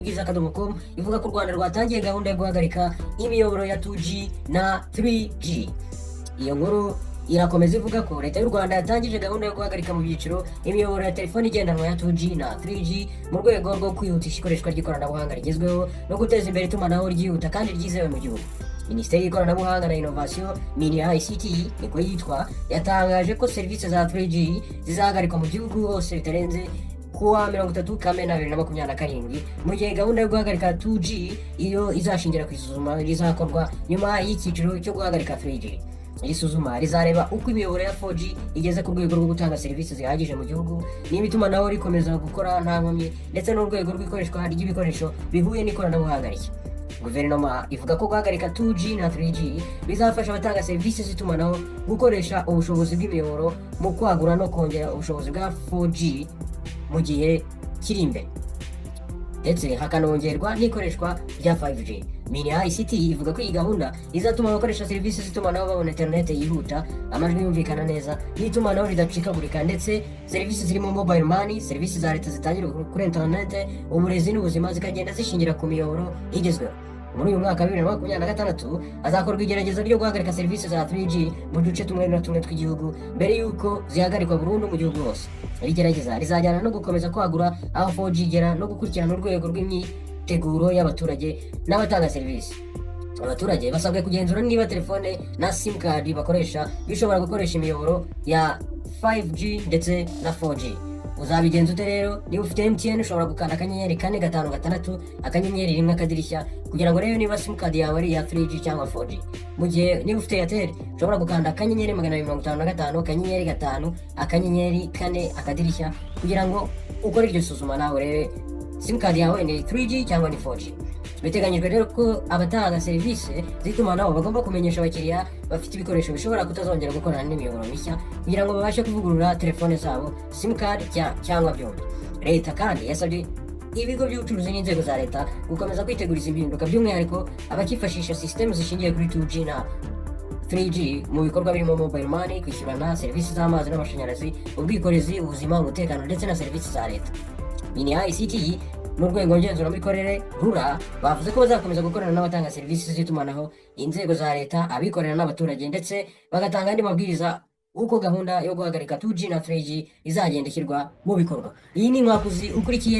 Bwiza.com ivuga ko u Rwanda rwatangiye gahunda yo guhagarika imiyoboro ya 2G na 3G. Iyo nkuru irakomeza ivuga ko Leta y'u Rwanda yatangije gahunda yo guhagarika mu byiciro imiyoboro ya telefoni igendanwa ya 2G na 3G mu rwego rwo kwihutisha ikoreshwa ry'ikoranabuhanga rigezweho no guteza imbere itumanaho ryihuta kandi ryizewe mu gihugu. Minisiteri y'Ikoranabuhanga na Inovasiyo, MINICT niko yitwa, yatangaje ko serivisi za 3G zizahagarikwa mu gihugu hose bitarenze kuwa 30 Kamena 2027, mu gihe gahunda yo guhagarika 2G iyo izashingira ku isuzuma rizakorwa nyuma y'icyiciro cyo guhagarika 3G. Iri suzuma rizareba uko imiyoboro ya 4G igeze ku rwego rwo gutanga serivisi zihagije mu gihugu, niba itumanaho rikomeza gukora nta nkomyi, ndetse n'urwego rw'ikoreshwa ry'ibikoresho bihuye n'ikoranabuhanga rishya. Guverinoma ivuga ko guhagarika 2G na 3G bizafasha abatanga serivisi z'itumanaho gukoresha ubushobozi bw'imiyoboro mu kwagura no kongera ubushobozi bwa 4G mu gihe kiri imbere, ndetse hakanongerwa n'ikoreshwa rya 5G. MINICT ivuga ko iyi gahunda izatuma abakoresha serivisi z'itumanaho babona interineti yihuta, amajwi yumvikana neza n'itumanaho ridacikagurika, ndetse serivisi zirimo mobile money, serivisi za leta zitangirwa kuri interineti, uburezi n'ubuzima zikagenda zishingira ku miyoboro igezweho. Muri uyu mwaka wa 2026 hazakorwa igerageza ryo guhagarika serivisi za 3G mu duce tumwe na tumwe tw'igihugu mbere y'uko zihagarikwa burundu mu gihugu hose. Iri gerageza rizajyana no gukomeza kwagura aho 4G igera no gukurikirana urwego rw'imyiteguro y'abaturage n'abatanga serivisi. Abaturage basabwe kugenzura niba telefone na simukadi bakoresha bishobora gukoresha imiyoboro ya 5G ndetse na 4G. Uzabigenza ute rero? Niba ufite MTN, ushobora gukanda *456*1# kugira ngo urebe niba simukadi yawe ari iya 3G cyangwa 4G, mu gihe niba ufite Airtel ushobora gukanda *255*5*4# kugira ngo ukore iryo suzuma nawe urebe simukadi yawe ni 3G cyangwa ni 4G. Biteganyijwe rero ko abatanga serivisi z'itumanaho bagomba kumenyesha abakiriya bafite ibikoresho bishobora kutazongera gukorana n'imiyoboro mishya kugira ngo babashe kuvugurura telefone zabo, simukadi cyangwa byombi. Leta kandi yasabye ibigo by'ubucuruzi n'inzego za leta gukomeza kwitegura izi mpinduka, by'umwihariko abakifashisha sisitemu zishingiye kuri 2G na 3G mu bikorwa birimo mobile money, kwishyurana, serivisi z'amazi n'amashanyarazi, ubwikorezi, ubuzima, umutekano ndetse na serivisi za leta. MINICT n'urwego ngenzuramikorere RURA bavuze ko bazakomeza gukorana n'abatanga serivisi z'itumanaho, inzego za leta, abikorera n'abaturage, ndetse bagatanga andi mabwiriza uko gahunda yo guhagarika 2G na 3G izagenda ishyirwa mu bikorwa. Iyi ni Inkwakuzi ukurikiye.